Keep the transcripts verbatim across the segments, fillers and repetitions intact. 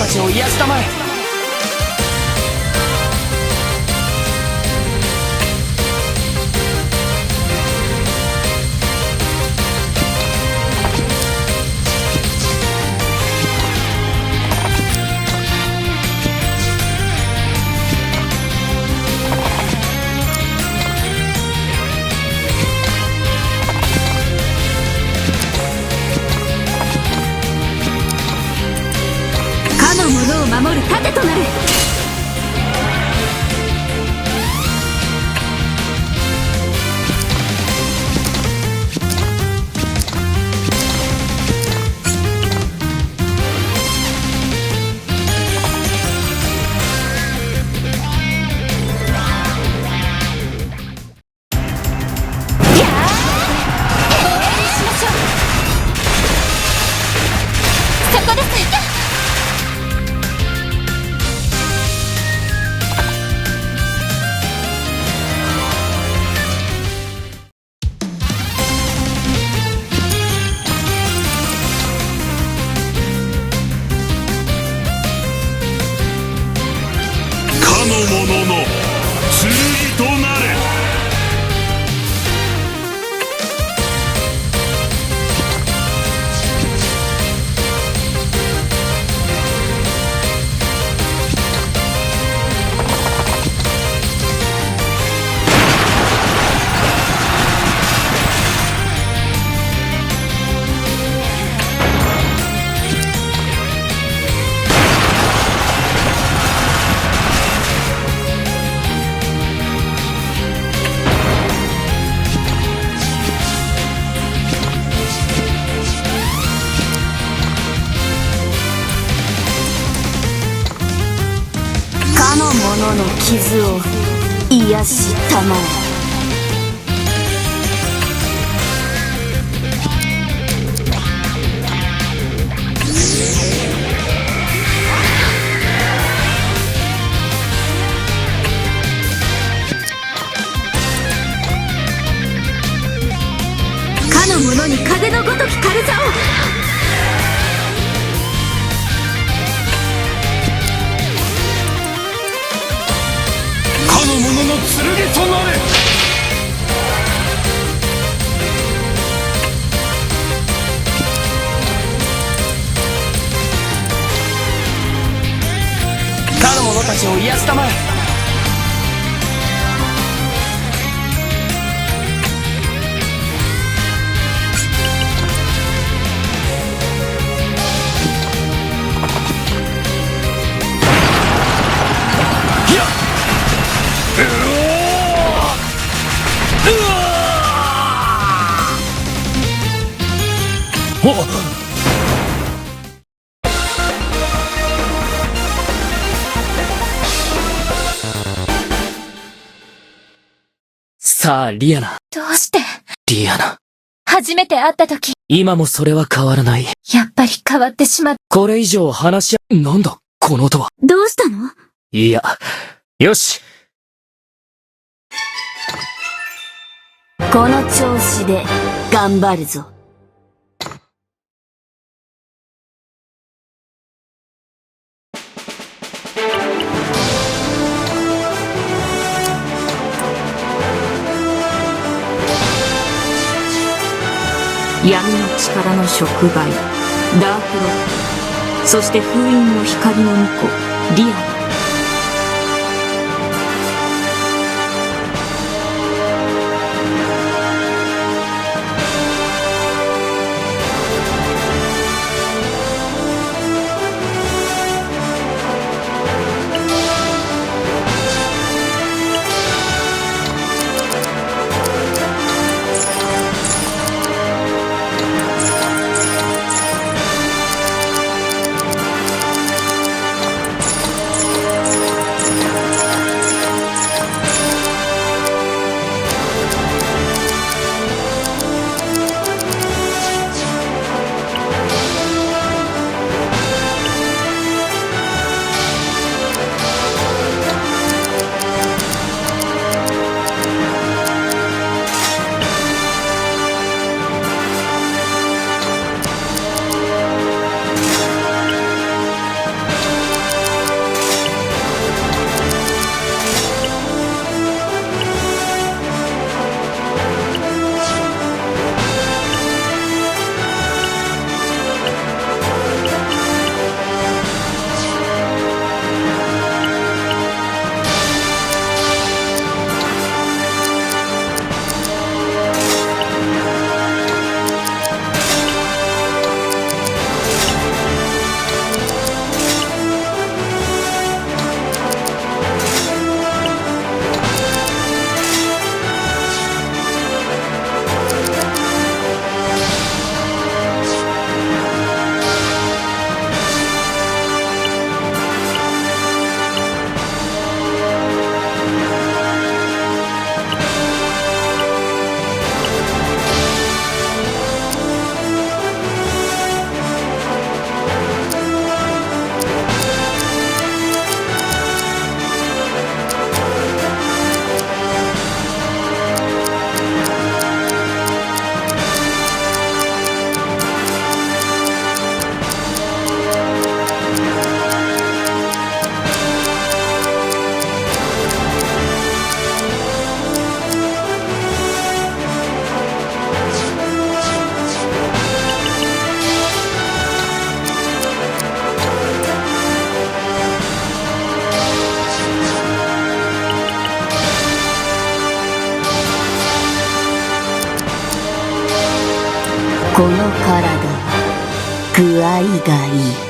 ちを癒したまえ。 かの者を守る盾となる。 そこです。 かの者の剣となれ。 かの者の傷を癒したまえ。 かの者に風のごときカルサを。 かの者の剣となれ。 かの者たちを癒したまえ。 さあ、リアナ。どうして？リアナ。初めて会った時。今もそれは変わらない。やっぱり変わってしまった。これ以上話し合、なんだ、この音は。どうしたの？いや、よし。この調子で頑張るぞ。 闇の力の触媒、ダークロッド、そして封印の光の巫女、リアナ。 こ具合がいい。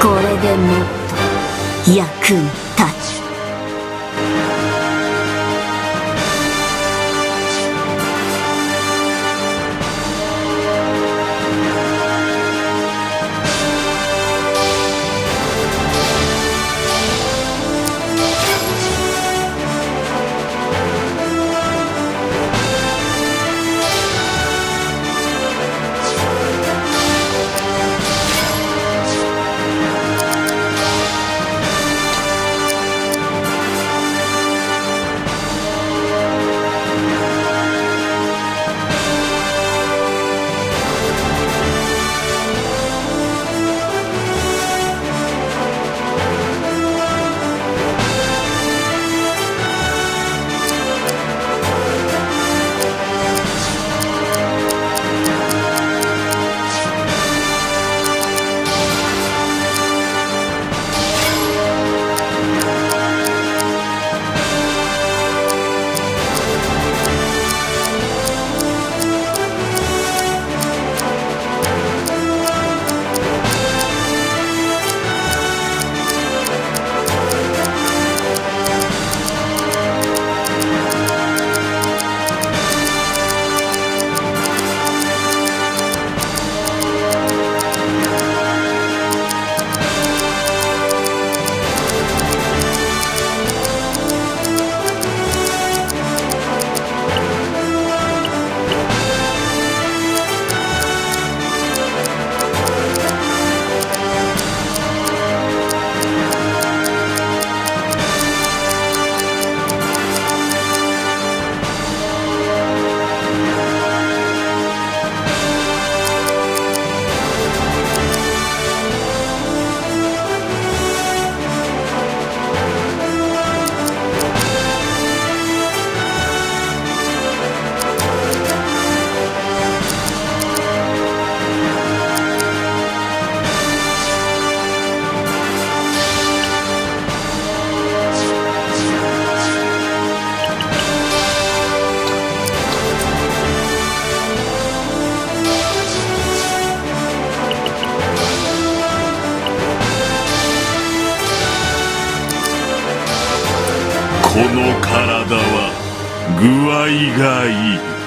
これでもっと役に立つ。 この体は具合がいい。